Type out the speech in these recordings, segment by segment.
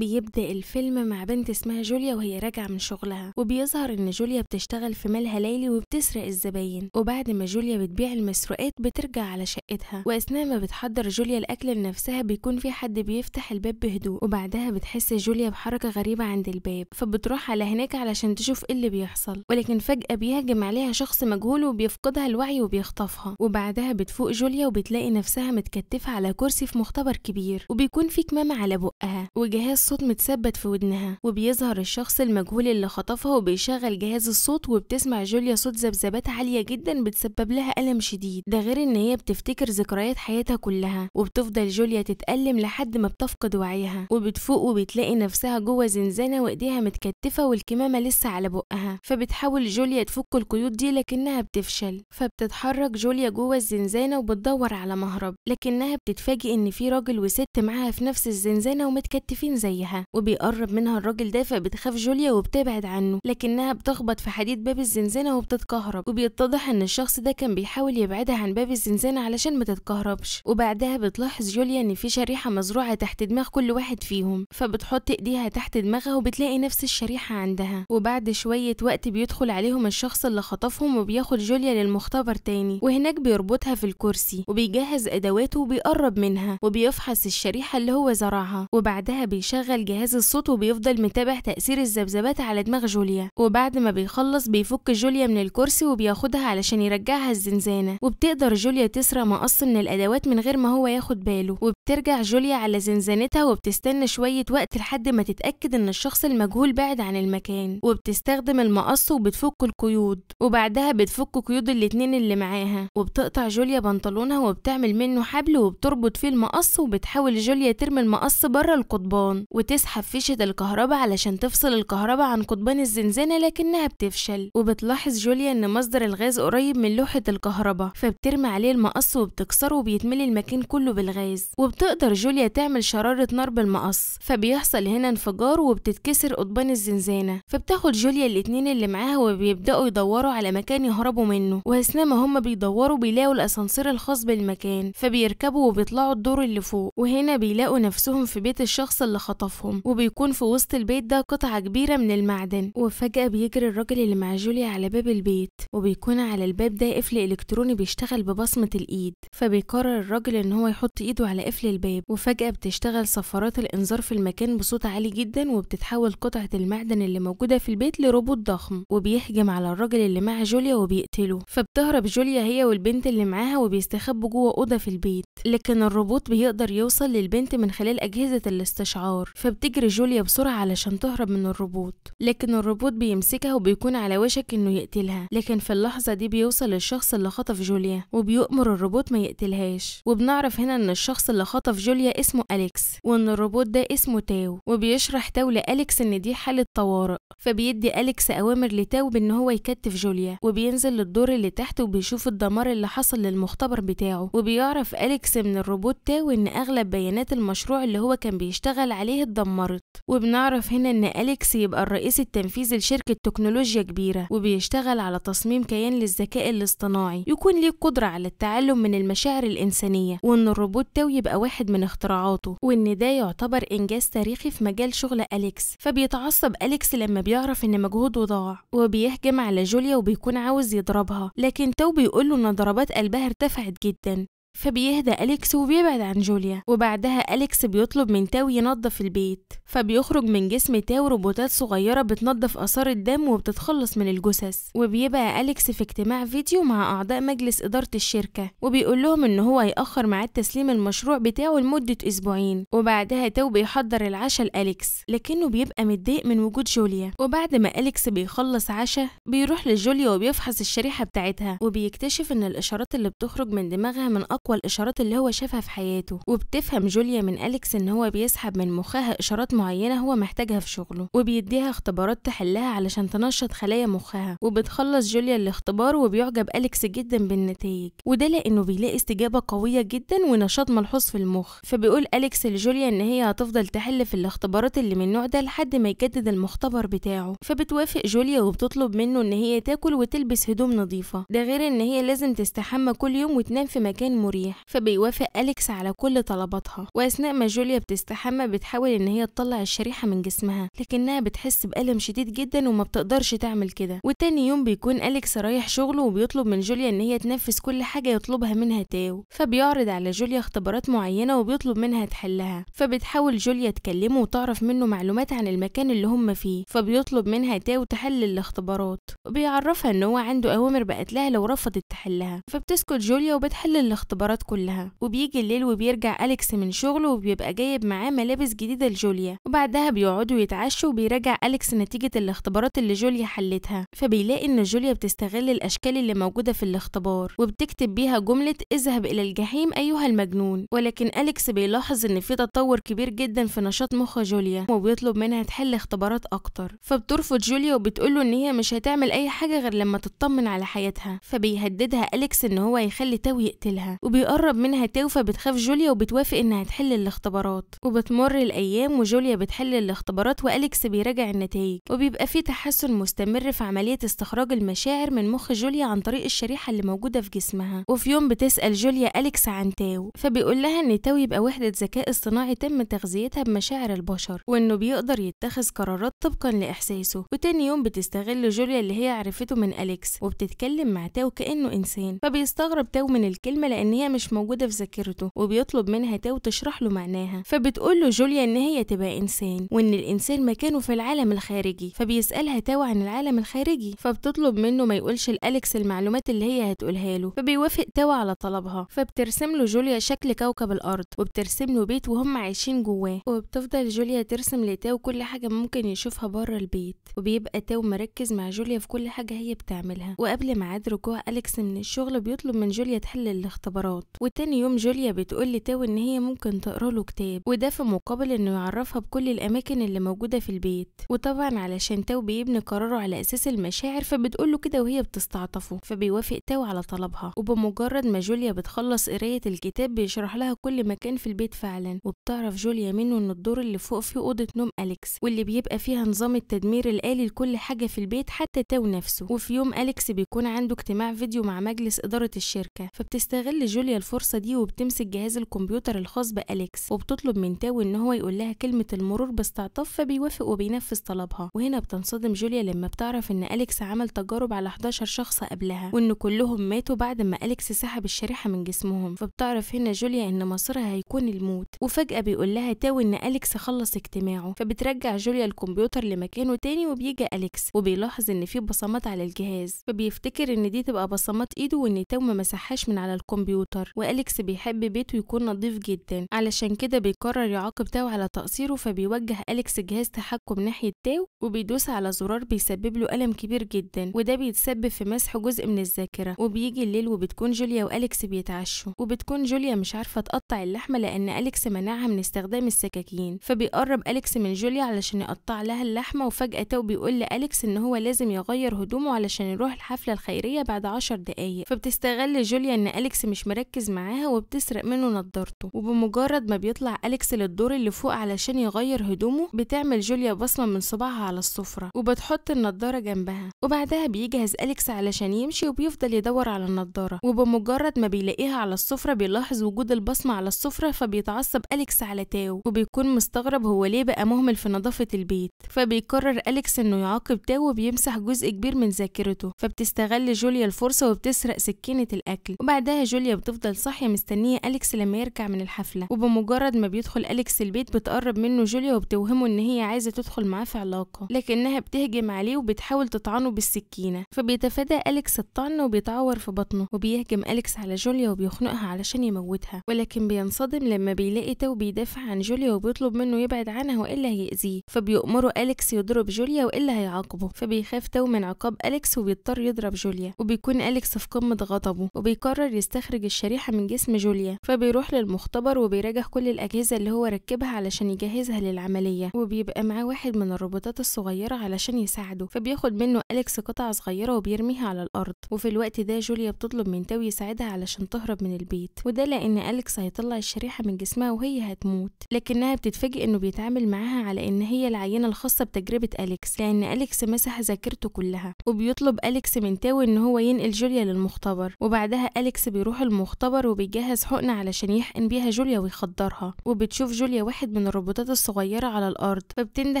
بيبدأ الفيلم مع بنت اسمها جوليا وهي راجعة من شغلها، وبيظهر ان جوليا بتشتغل في ملهى ليلي وبتسرق الزباين. وبعد ما جوليا بتبيع المسروقات بترجع على شقتها، واثناء ما بتحضر جوليا الاكل لنفسها بيكون في حد بيفتح الباب بهدوء، وبعدها بتحس جوليا بحركة غريبة عند الباب، فبتروح على هناك علشان تشوف ايه اللي بيحصل. ولكن فجأة بيهجم عليها شخص مجهول وبيفقدها الوعي وبيخطفها. وبعدها بتفوق جوليا وبتلاقي نفسها متكتفة على كرسي في مختبر كبير، وبيكون في كمامة على بقها وجهاز صوت متثبت في ودنها. وبيظهر الشخص المجهول اللي خطفها وبيشغل جهاز الصوت، وبتسمع جوليا صوت ذبذبات عالية جدا بتسبب لها ألم شديد، ده غير ان هي بتفتكر ذكريات حياتها كلها. وبتفضل جوليا تتألم لحد ما بتفقد وعيها، وبتفوق وبتلاقي نفسها جوه زنزانة وايديها متكتفة والكمامة لسه على بقها. فبتحاول جوليا تفك القيود دي لكنها بتفشل، فبتتحرك جوليا جوه الزنزانة وبتدور على مهرب، لكنها بتتفاجئ ان في راجل وست معاها في نفس الزنزانة ومتكتفين زيها. وبيقرب منها الراجل ده، فبتخاف جوليا وبتبعد عنه، لكنها بتخبط في حديد باب الزنزانة وبتتكهرب. وبيتضح ان الشخص ده كان بيحاول يبعدها عن باب الزنزانة علشان ما تتكهربش. وبعدها بتلاحظ جوليا ان في شريحة مزروعة تحت دماغ كل واحد فيهم، فبتحط ايديها تحت دماغها وبتلاقي نفس الشريحة عندها. وبعد شوية وقت بيدخل عليهم الشخص اللي خطفهم وبياخد جوليا للمختبر تاني، وهناك بيربطها في الكرسي وبيجهز ادواته وبيقرب منها وبيفحص الشريحة اللي هو زرعها. وبعدها بيشغل جهاز الصوت وبيفضل متابع تأثير الذبذبات على دماغ جوليا. وبعد ما بيخلص بيفك جوليا من الكرسي وبياخدها علشان يرجعها الزنزانة. وبتقدر جوليا تسرق مقص من الأدوات من غير ما هو ياخد باله. وبترجع جوليا على زنزانتها وبتستنى شوية وقت لحد ما تتأكد ان الشخص المجهول بعد عن المكان، وبتستخدم المقص وبتفك القيود. وبعدها بتفك قيود الاتنين اللي معاها، وبتقطع جوليا بنطلونها وبتعمل منه حبل وبتربط فيه المقص. وبتحاول جوليا ترمي المقص بره القضبان وتسحب فيشة الكهرباء علشان تفصل الكهرباء عن قضبان الزنزانة، لكنها بتفشل. وبتلاحظ جوليا ان مصدر الغاز قريب من لوحة الكهرباء، فبترمي عليه المقص وبتكسره وبيتملي المكان كله بالغاز. وبتقدر جوليا تعمل شرارة نار بالمقص، فبيحصل هنا انفجار وبتتكسر قضبان الزنزانة. فبتاخد جوليا الاتنين اللي معاها وبيبدأوا يدوروا على مكان يهربوا منه. واثناء ما هم بيدوروا بيلاقوا الاسانسير الخاص بالمكان، فبيركبوا وبيطلعوا الدور اللي فوق. وهنا بيلاقوا نفسهم في بيت الشخص اللي خطفهم، وبيكون في وسط البيت ده قطعة كبيرة من المعدن. وفجأة بيجري الراجل اللي مع جوليا على باب البيت، وبيكون على الباب ده قفل إلكتروني بيشتغل ببصمة الإيد. فبيقرر الراجل إن هو يحط إيده على قفل الباب، وفجأة بتشتغل صفارات الإنذار في المكان بصوت عالي جدا، وبتتحول قطعة المعدن اللي موجودة في البيت لروبوت ضخم، وبيهجم على الراجل اللي مع جوليا وبيقتله. فبتهرب جوليا هي والبنت اللي معاها وبيستخبوا جوه أوضة في البيت، لكن الروبوت بيقدر يوصل للبنت من خلال أجهزة الاستشعار. فبتجري جوليا بسرعة علشان تهرب من الروبوت، لكن الروبوت بيمسكها وبيكون على وشك انه يقتلها. لكن في اللحظة دي بيوصل الشخص اللي خطف جوليا وبيؤمر الروبوت ما يقتلهاش. وبنعرف هنا ان الشخص اللي خطف جوليا اسمه أليكس، وان الروبوت ده اسمه تاو. وبيشرح تاو لأليكس ان دي حالة طوارئ، فبيدي أليكس أوامر لتاو بان هو يكتف جوليا. وبينزل للدور اللي تحت وبيشوف الدمار اللي حصل للمختبر بتاعه. وبيعرف أليكس من الروبوت تاو ان اغلب بيانات المشروع اللي هو كان بيشتغل عليه اتدمرت. وبنعرف هنا ان أليكس يبقى الرئيس التنفيذي لشركة تكنولوجيا كبيرة، وبيشتغل على تصميم كيان للذكاء الاصطناعي يكون ليه قدرة على التعلم من المشاعر الإنسانية، وان الروبوت تاو يبقى واحد من اختراعاته، وان ده يعتبر إنجاز تاريخي في مجال شغل أليكس. فبيتعصب أليكس لما بيعرف ان مجهوده ضاع، وبيهجم على جوليا وبيكون عاوز يضربها، لكن تاو بيقوله ان ضربات قلبها ارتفعت جدا. فبيهدى أليكس وبيبعد عن جوليا. وبعدها أليكس بيطلب من تاو ينظف البيت، فبيخرج من جسم تاو روبوتات صغيرة بتنظف آثار الدم وبتتخلص من الجثث. وبيبقى أليكس في اجتماع فيديو مع أعضاء مجلس إدارة الشركة، وبيقول لهم إن هو هيأخر ميعاد تسليم المشروع بتاعه لمدة أسبوعين. وبعدها تاو بيحضر العشاء لأليكس، لكنه بيبقى متضايق من وجود جوليا. وبعد ما أليكس بيخلص عشاء بيروح لجوليا وبيفحص الشريحة بتاعتها، وبيكتشف إن الإشارات اللي بتخرج من دماغها من أقوى الإشارات اللي هو شافها في حياته. وبتفهم جوليا من أليكس إن هو بيسحب من مخها إشارات معينة هو محتاجها في شغله، وبيديها اختبارات تحلها علشان تنشط خلايا مخها. وبتخلص جوليا الاختبار وبيعجب أليكس جدا بالنتائج، وده لأنه بيلاقي استجابة قوية جدا ونشاط ملحوظ في المخ. فبيقول أليكس لجوليا إن هي هتفضل تحل في الاختبارات اللي من النوع ده لحد ما يجدد المختبر بتاعه. فبتوافق جوليا وبتطلب منه إن هي تاكل وتلبس هدوم نظيفة، ده غير إن هي لازم تستحمى كل يوم وتنام في مكان مريح. مريح. فبيوافق أليكس على كل طلباتها. وأثناء ما جوليا بتستحمى بتحاول إن هي تطلع الشريحة من جسمها، لكنها بتحس بألم شديد جدا وما بتقدرش تعمل كده. وتاني يوم بيكون أليكس رايح شغله وبيطلب من جوليا إن هي تنفذ كل حاجة يطلبها منها تاو، فبيعرض على جوليا اختبارات معينة وبيطلب منها تحلها. فبتحاول جوليا تكلمه وتعرف منه معلومات عن المكان اللي هم فيه، فبيطلب منها تاو تحل الاختبارات، وبيعرفها ان هو عنده اوامر بقتلها لو رفضت تحلها. فبتسكت جوليا وبتحل الاختبارات كلها. وبيجي الليل وبيرجع أليكس من شغله وبيبقى جايب معاه ملابس جديدة لجوليا، وبعدها بيقعدوا يتعشوا وبيراجع أليكس نتيجة الاختبارات اللي جوليا حلتها. فبيلاقي ان جوليا بتستغل الاشكال اللي موجودة في الاختبار وبتكتب بيها جملة اذهب الى الجحيم ايها المجنون. ولكن أليكس بيلاحظ ان في تطور كبير جدا في نشاط مخ جوليا وبيطلب منها تحل اختبارات اكتر. فبترفض جوليا وبتقوله ان هي مش هتعمل اي حاجة غير لما تطمن على حياتها. فبيهددها أليكس ان هو يخلي تاو يقتلها، وبيقرب منها تاو، فبتخاف جوليا وبتوافق انها تحل الاختبارات. وبتمر الايام وجوليا بتحل الاختبارات وأليكس بيراجع النتائج، وبيبقى في تحسن مستمر في عملية استخراج المشاعر من مخ جوليا عن طريق الشريحة اللي موجودة في جسمها. وفي يوم بتسأل جوليا أليكس عن تاو، فبيقول لها ان تاو يبقى وحدة ذكاء اصطناعي تم تغذيتها بمشاعر البشر، وانه بيقدر يتخذ قرارات طبقا لاحساسه. وتاني يوم بتستغل جوليا اللي هي عرفته من أليكس وبتتكلم مع تاو كأنه انسان. فبيستغرب تاو من الكلمة لان هي مش موجودة في ذاكرته، وبيطلب منها تاو تشرح له معناها. فبتقول له جوليا ان هي تبقى انسان وان الانسان مكانه في العالم الخارجي. فبيسألها تاو عن العالم الخارجي، فبتطلب منه ما يقولش لأليكس المعلومات اللي هي هتقولها له، فبيوافق تاو على طلبها. فبترسم له جوليا شكل كوكب الارض وبترسم له بيت وهم عايشين جواه، وبتفضل جوليا ترسم لتاو كل حاجة ممكن يشوفها بره البيت، وبيبقى تاو مركز مع جوليا في كل حاجة هي بتعملها. وقبل ميعاد رجوع أليكس من الشغل بيطلب من جوليا تحل الاختبارات. وتاني يوم جوليا بتقول لتاو ان هي ممكن تقرا له كتاب، وده في مقابل انه يعرفها بكل الاماكن اللي موجودة في البيت. وطبعا علشان تاو بيبني قراره على اساس المشاعر فبتقول له كده وهي بتستعطفه، فبيوافق تاو على طلبها. وبمجرد ما جوليا بتخلص قرايه الكتاب بيشرح لها كل مكان في البيت فعلا، وبتعرف جوليا منه ان الدور اللي فوق فيه اوضة نوم أليكس واللي بيبقى فيها نظام التدمير الآلي لكل حاجة في البيت حتى تاو نفسه. وفي يوم أليكس بيكون عنده اجتماع فيديو مع مجلس إدارة الشركة، فبتستغل جوليا الفرصة دي وبتمسك جهاز الكمبيوتر الخاص بأليكس وبتطلب من تاو ان هو يقول لها كلمة المرور باستعطاف، فبيوافق وبينفذ طلبها. وهنا بتنصدم جوليا لما بتعرف ان أليكس عمل تجارب على 11 شخص قبلها وان كلهم ماتوا بعد ما أليكس سحب الشريحة من جسمهم. فبتعرف هنا جوليا ان مصيرها هيكون الموت. وفجأة بيقول لها تاو ان أليكس خلص اجتماعه، فبترجع جوليا الكمبيوتر لمكانه تاني. وبيجي أليكس وبيلاحظ ان في بصمات على الجهاز، فبيفتكر ان دي تبقى بصمات ايده وان تاو ما مسحهاش من على الكمبيوتر. وأليكس بيحب بيته يكون نظيف جدا، علشان كده بيقرر يعاقب تاو على تقصيره. فبيوجه أليكس جهاز تحكم ناحية تاو وبيدوس على زرار بيسبب له ألم كبير جدا، وده بيتسبب في مسح جزء من الذاكرة. وبيجي الليل وبتكون جوليا وأليكس بيتعشوا، وبتكون جوليا مش عارفة تقطع اللحمة لأن أليكس منعها من استخدام السكاكين. فبيقرب أليكس من جوليا علشان يقطع لها اللحمة، وفجأة تاو بيقول لأليكس إن هو لازم يغير هدومه علشان يروح الحفلة الخيرية بعد 10 دقايق. فبتستغل جوليا إن أليكس مش مركز معاها وبتسرق منه نضارته. وبمجرد ما بيطلع أليكس للدور اللي فوق علشان يغير هدومه بتعمل جوليا بصمة من صباعها على السفرة وبتحط النضارة جنبها. وبعدها بيجهز أليكس علشان يمشي وبيفضل يدور على النضارة، وبمجرد ما بيلاقيها على السفرة بيلاحظ وجود البصمة على السفرة، فبيتعصب أليكس على تاو وبيكون مستغرب هو ليه بقى مهمل في نظافة البيت. فبيقرر أليكس انه يعاقب تاو وبيمسح جزء كبير من ذاكرته. فبتستغل جوليا الفرصة وبتسرق سكينة الأكل. وبعدها جوليا بتفضل صاحية مستنية أليكس لما يرجع من الحفلة. وبمجرد ما بيدخل أليكس البيت بتقرب منه جوليا وبتوهمه ان هي عايزة تدخل معاه في علاقة، لكنها بتهجم عليه وبتحاول تطعنه بالسكينة. فبيتفادى أليكس الطعن وبيتعور في بطنه، وبيهجم أليكس على جوليا وبيخنقها علشان يموتها. ولكن بينصدم لما بيلاقي تاو بيدافع عن جوليا وبيطلب منه يبعد عنها والا هيأذيه. فبيأمره أليكس يضرب جوليا والا هيعاقبه. فبيخاف تاو من عقاب أليكس وبيضطر يضرب جوليا، وبيكون أليكس في قمة غضبه وبيقرر يستخرج الشريحة من جسم جوليا. فبيروح للمختبر وبيراجع كل الأجهزة اللي هو ركبها علشان يجهزها للعملية، وبيبقى معاه واحد من الروبوتات الصغيرة علشان يساعده. فبياخد منه أليكس قطعة صغيرة وبيرميها على الأرض. وفي الوقت ده جوليا بتطلب من تاو يساعدها علشان تهرب من البيت، وده لأن أليكس هيطلع الشريحة من جسمها وهي هتموت. لكنها بتتفاجئ إنه بيتعامل معاها على إن هي العينة الخاصة بتجربة أليكس، لأن أليكس مسح ذاكرته كلها. وبيطلب أليكس من تاو إن هو ينقل جوليا للمختبر. وبعدها أليكس بيروح المختبر المختبر وبيجهز حقنة علشان يحقن بيها جوليا ويخدرها، وبتشوف جوليا واحد من الروبوتات الصغيرة على الأرض، فبتنده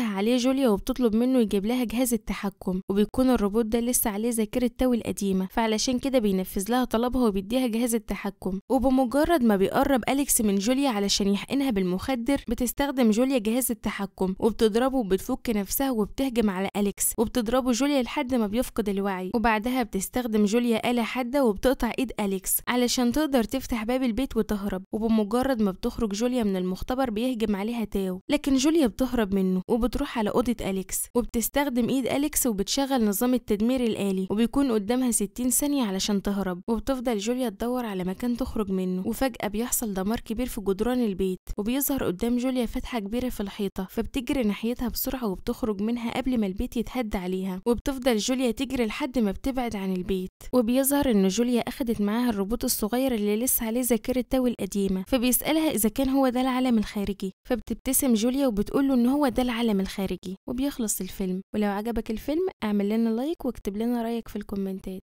عليه جوليا وبتطلب منه يجيب لها جهاز التحكم، وبيكون الروبوت ده لسه عليه ذاكرة تاو القديمة، فعلشان كده بينفذ لها طلبها وبيديها جهاز التحكم. وبمجرد ما بيقرب أليكس من جوليا علشان يحقنها بالمخدر، بتستخدم جوليا جهاز التحكم وبتضربه وبتفك نفسها وبتهجم على أليكس وبتضربه جوليا لحد ما بيفقد الوعي. وبعدها بتستخدم جوليا آلة حادة وبتقطع ايد أليكس علشان تقدر تفتح باب البيت وتهرب. وبمجرد ما بتخرج جوليا من المختبر بيهجم عليها تاو، لكن جوليا بتهرب منه وبتروح على أوضة أليكس وبتستخدم ايد أليكس وبتشغل نظام التدمير الآلي، وبيكون قدامها 60 ثانية علشان تهرب. وبتفضل جوليا تدور على مكان تخرج منه، وفجأة بيحصل دمار كبير في جدران البيت، وبيظهر قدام جوليا فتحة كبيرة في الحيطة، فبتجري ناحيتها بسرعة وبتخرج منها قبل ما البيت يتهد عليها. وبتفضل جوليا تجري لحد ما بتبعد عن البيت، وبيظهر ان جوليا اخدت معاها الروبوت الصغير اللي لسه عليه ذاكرة تاو القديمة، فبيسألها اذا كان هو ده العالم الخارجي، فبتبتسم جوليا وبتقوله ان هو ده العالم الخارجي. وبيخلص الفيلم. ولو عجبك الفيلم اعمل لنا like واكتب لنا رأيك في الكومنتات.